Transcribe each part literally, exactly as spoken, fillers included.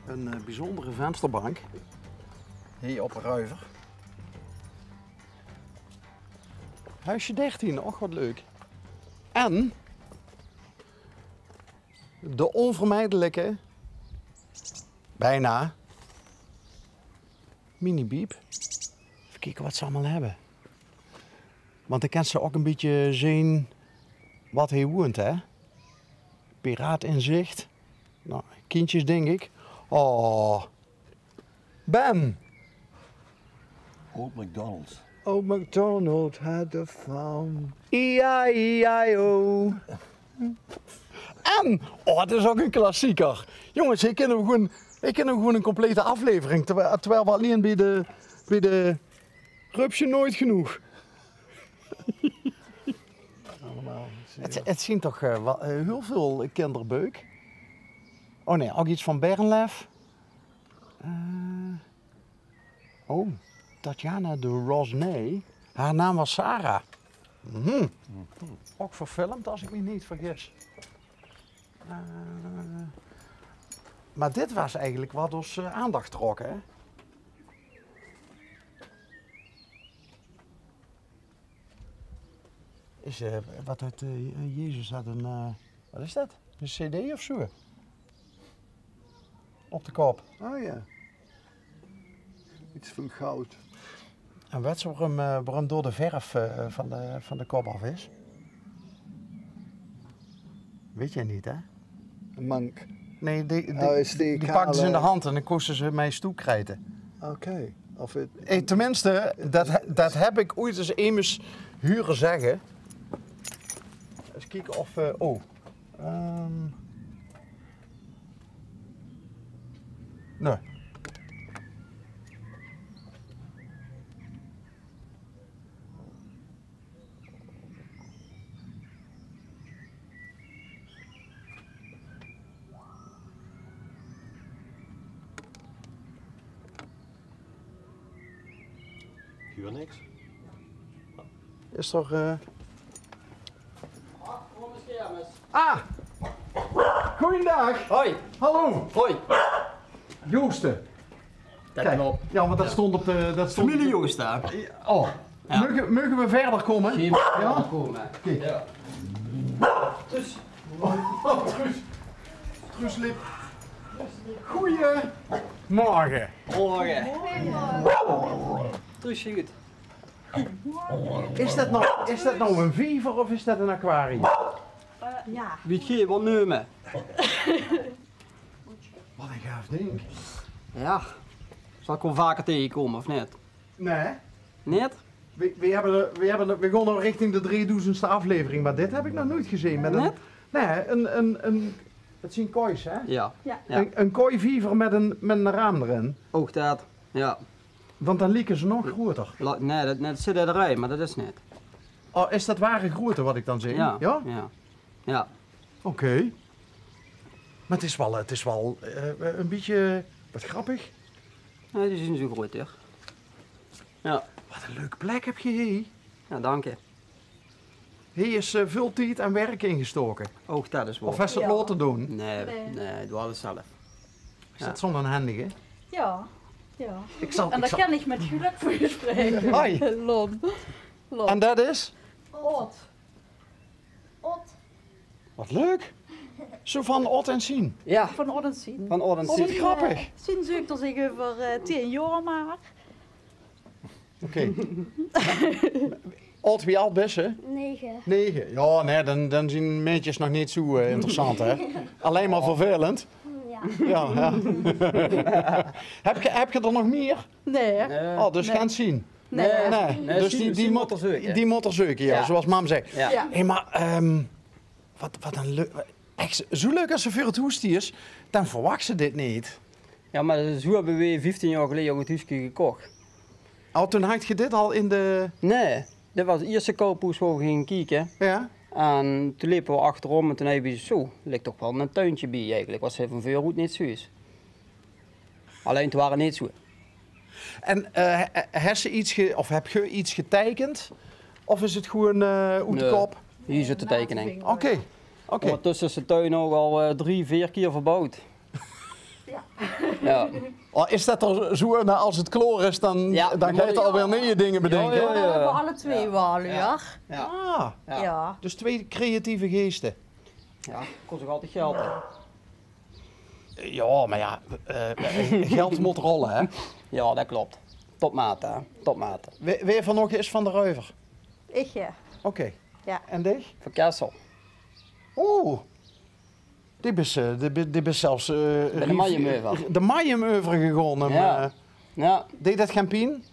Een eh, bijzondere vensterbank. Hie op de Ruiver. Huisje dertien, och wat leuk. En de onvermijdelijke, bijna, mini-biep. Even kieke wat ze allemaol hebbe. Want dan kens se ok een bietje zeen wat hie woent, hè? Piraat in zicht. Nou, kindjes, dink ik. Oh, Ben. Old MacDonald. Old MacDonald had a farm. E I E I O. En, oh, dat is ok een klassieker. Jonges, ik kin hem gewoon, ik kin hem gewoon een complete aflevering, terwijl, terwijl we alleen bij de, bij de Rupsje nooit genoeg. Allemaal. Het, het zien toch eh, wel, eh, heel veel kinderbeuk. Oh nee, ok iets van Bernlef. Eh, oh, Tatjana de Rosnay. Haar naam was Sarah. Mhm. Ok verfilmd, als ik mich niet vergis. Eh, maar dit was eigenlijk wat ons eh, aandacht trok, hè? Is eh, wat het, eh, Jezus had een, eh, wat is dat? Een cd of zo? Op de kop. Oh ja. Iets van goud. En wets se waarom, eh, waarom door de verf eh, van, de, van de kop af is? Weet jij niet, hè? Een mank. Nee, die, die, Oh, is die die kale- pakten ze in de hand en dan kosten ze mij stoekkrijten. Oké. Of het... Eh, tenminste, dat, he- dat heb ik ooit eens emes huren zeggen. Eens kijken of... eh, oh. Ehm. Nee. Huur niks. Is toch... eh, Ah! Goeiedag! Hoi. Hallo! Hoi. Joosten. Dat klopt. Ja, want dat stond op de... Dat stond Familie Joosten. Oh, Ja. mogen, mogen we verder komen? Geen Ja? Komen. Oké. Ja. Dus. Truus. Truus Lip. Goeiemorgen. Morgen. Dus goed. Is dat nou, is dat nou een viever of is dat een aquarium? Ja. Wie het je wat nemen? Wat een gaaf ding. Ja. Zal ik wel vaker tegenkomen of niet? Nee. Niet? We, we, hebben, er- we, hebben, er- we gaan al richting de drieduizendste aflevering, maar dit heb ik nog nooit gezien. Met een, Net? Nee, een, een, een, het zien koi's, hè? Ja. Ja. Ja. Een, een kooiviver met een, met een raam erin. Ook dat. Ja. Want dan lieken ze nog groter. La- Nee, dat, nee, dat zit erin, maar dat is niet. Oh, is dat ware grote wat ik dan zie? Ja. Ja. Ja. Oké. Maar het is wel, het is wel eh, een beetje, wat grappig. Nee, die zien zo groot, hè. Ja. Wat een leuk plek heb je hier. Ja, dank je. Hier is eh, veel tijd en werk ingestoken. Ook dat is wel. Of is het Ja. laten doen? Nee, Nee. Nee, ik doe alles zelf. Is dat zo'n handige? Ja. Ja. Ik zal, En ik daar zal... kan ik met geluk voor spreken. Hoi. Lon. Lon. En dat is? Ot. Ot. Wat leuk. Zo van Ot en Sien. Ja, Van Ot en Sien. Van Ot en Wat Sien. Grappig. Sien zeukt er zich over eh tien jaar maar. Oké. Ot, wie oud bent ze? Negen. Negen. Ja, nee, dan, dan zien meentjes nog niet zo eh, interessant, hè? Alleen maar vervelend. Ja. Ja, ja. heb, je, heb je er nog meer? Nee. Nee. Oh, dus Nee. geen Sien? Nee. Nee, Nee, dus Sien- die, die, Sien moet, moet er zeuken. die moet er zeuken, ja, Ja. zoals mam zegt. Ja. Ja. Hé, maar ehm, wat, wat een leuk... Echt, zo leuk als ze voor het hoes is, dan verwacht ze dit niet. Ja, maar zo hebben we vijftien jaar geleden ook het huisje gekocht. Oh, toen had je dit al in de... Nee, dit was het eerste koophoes waar we gingen kijken. Ja? En toen liepen we achterom en toen hebben we zo, lijkt toch wel een tuintje bij eigenlijk. Was hij van veur uit niet zo is. Alleen het waren niet zo. En eh, he- he- has ze iets ge, of heb je iets getekend? Of is het gewoon eh uit de Nee. kop? Hier zit de tekening. Oké, oké. Ondertussen is de tuin ook al eh, drie, vier keer verbouwd. Ja. Oh, is det d'r zoe, noe, es 't klaor is, dan, ja, dan gaot geer alweer nuuje dinger bedinke? Ja, ja, ja. Veer höbbe alle twee waal, ja. Ja. Ah, ja. Dus twee creatieve geeste. Ja, kos ouch altied geld, hè? Ja, mer ja, eh, geld mót rolle, hè? Ja, det klop. Topmaat, hè? Topmaat. Wae, wae van nog is van de Ruiver? Ich, ja. Oké. Ja. En dich? Van Kessel. Oh, die bis, eh, die bi-, die bis zelfs, eh, bie de Majem euver. De Majem euver gegange, ja. Eh, ja. Deej det gein pien?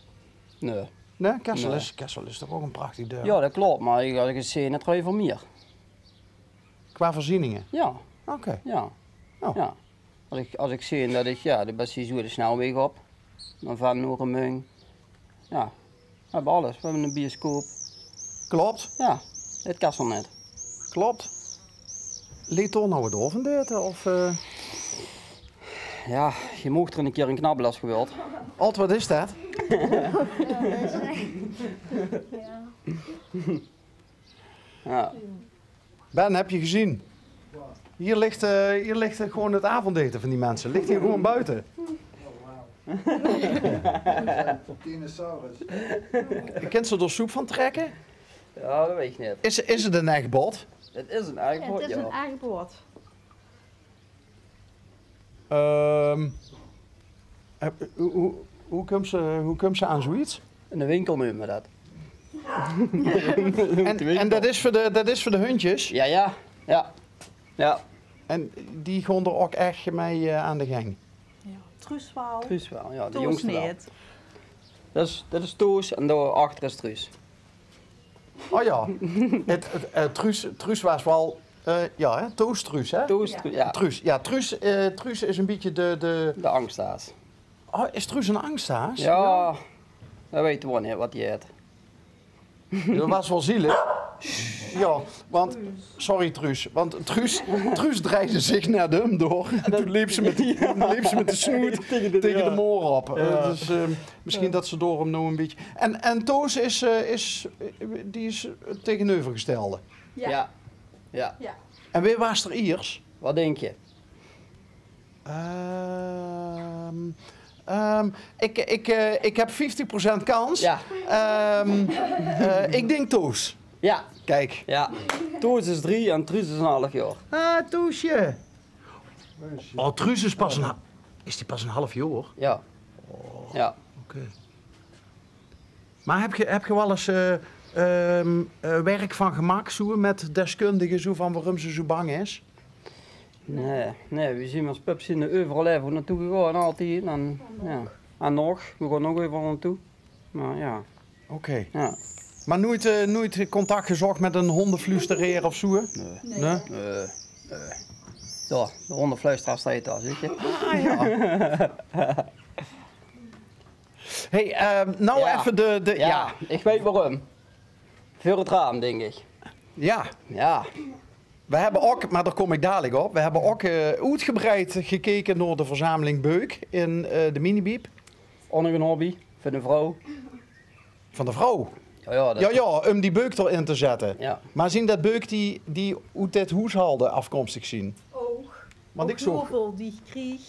Nee. Nee, Kessel is, Kessel is toch ouch ein prachtig dörp? Ja, det klop, mer ich, es ich 't zeen, 't Ruiver mier. Qua veurzieninge? Ja. Oké. Ja. Oh. Ja. Es ich, es ich zeen det ich, ja, dan bis se zoe de snelweg op. Dan van Nooremung. Ja. Veer höbbe alles. Veer höbbe eine bioscoop. Klop. Ja, 't Kessel net. Klop. Leet dao noe 't aovendete, of, eh? Ja, geer moogt d'r eine kier ein knabbele es geer wilt. Ot, waat is det? Ja. Ben, höbs se gezeen? Hie ligk, eh, hie ligk gewoon 't aovendete van die minse. Ligk hie gewoon boete. Dinosaurus. Kins se d'r soep van trèkke? Ja, det weit ich net. Is, is 't ein ech bot? 't Is ein ech bot, ja. 't Is ein ech bot. Ehm, eh, wie, wie, wie kums se, wie kums se aan zoeiets? In de winkel numme veer det. En, en det is veur de, det is veur de hundjes? Ja, ja. Ja. Ja. En die gaon d'r ouch ech mei, eh, aan de gang? Ja, Truus waal. Truus waal, ja, de jóngste waal. Toos neet. Det is, det is Toos en dao achter is Truus. Oh ja. 't, 't, eh, Truus, Truus waas waal, eh, ja, hè? Toos Truus, hè? Toos Truus, ja. Truus, ja, Truus, eh, Truus is ein bietje de, de... De angstaas. Oh, is Truus ein angstaas? Ja, det weite veer neet waat die haet. Det waas waal zielig. Ja, want, sorry Truus, want Truus, Truus drejde zich nao häöm door. En toen leep ze mit de, leep ze mit de snoet tege de, tege de moer op. Eh, dus, eh, misschien det ze daorum noe ein bietje... En, en Toos is, eh, is, eh, die is 't tegeneuvergestelde. Ja. Ja. Ja. En wae waas d'r iers? Waat dink se? Ehm, ehm, ik, ik, eh, ik heb vijftig procent kans. Ja. Ehm, eh, ik dink Toos. Ja. Kiek. Ja. Toos is drie en Truus is ein half jaor. Ah, Toosje. Oh, Truus is pas ein ha-, is die pas ein half jaor? Ja. Ja. Oké. Mer höb geer, höb geer waal ins, eh, ehm, eh, werk van gemaak, zoe, mit deskundige, zoe van waorum ze zoe bang is? Nae, nae, veer zeen es pup zeen euveral effe naotoe gegange, altied. En, ja. En nog, veer gaon nog euveral naotoe. Mer ja. Oké. Ja. Mer noeit, eh, noeit contact gezóch mit ein hondefluisteraar of zoe? Nae. Nae? Nae, nae. Zo, de hondefluisteraar steit dao, zuus se. Ah, ja. Hey, ehm, noe effe de, de, ja. Ja, ich weit waorum. Veur 't raam, dink ich. Ja. Ja. Veer höbbe ouch, mer dao kóm ich dalik op, veer höbbe ouch, eh, oetgebreid gekeke nao de verzameling beuk in, eh, de Minibiep. Ouch nog ein hobby, veur de vrouw. Van de vrouw? Ja, ja, det... Ja, ja, óm die beuk d'rin te zètte. Ja. Mer zeen det beuk die, die oet dit hoeshalde aafkomstig zeen? Ouch. Want ich zoog... Ouch hiel väöl die ich kreeg.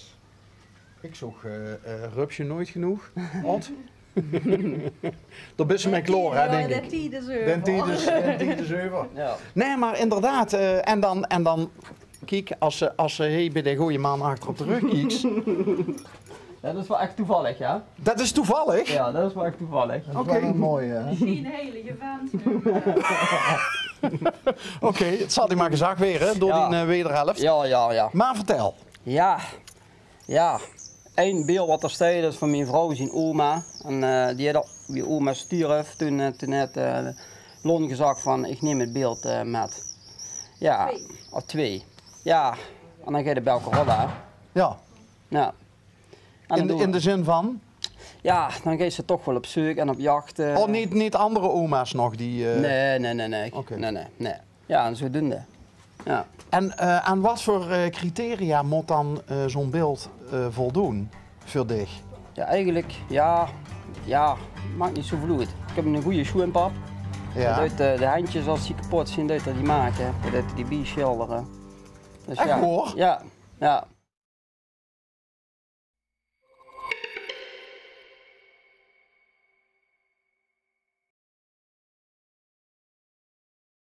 Ich zoog, eh, eh, Rupsje nooit genoeg. Ot. Dao bis se mei klaor, hè, dink ich. Dae tied is euver. Dae tied is, dae tied is euver. Ja. Nae, mer inderdaad, eh, en dan, en dan, kiek, es se, es se hie bie de gooje man achter op de rök kieks. Ja, det is waal ech toevallig, ja. Det is toevallig? Ja, det is waal ech toevallig. Oké. Det is waal ein mooie, hè? Misschien ein heilige vent. Oké, 't zal dich mer gezag waere, hè, door die, eh, wederhelf. Ja, ja, ja. Mer vertèl. Ja. Ja, ein beeld waat d'r steit is van mien vrouw zien oma. En, eh, die haet al, wie oma stierf, toen, eh, toen haet, eh, Lon gezag van: "Ich num 't beeld, eh, mit." Ja, of twee. Ja, en dan geis se bie elkaar rolle, hè. Ja. Ja. En in de, in de zin van? Ja, dan geis se toch waal op zeuk en op jach, eh. Oh, neet, neet anger oma's nog die, eh... Nae, nae, nae, nae. Oké. Nae, nae, nae. Ja, en zodoende. Ja. En, eh, aan waat veur, eh, criteria mót dan, eh, zoe'n beeld, eh, voldoon veur dich? Ja, eigelik, ja, ja, maak neet zoeväöl oet. Ich höb eine gooje sjoeanpap. Ja. Dae deit, eh, de hendjes, es die kepot zeen, deit 'r die make. Dae deit die biesjildere. Dus ech waor? Ja, ja.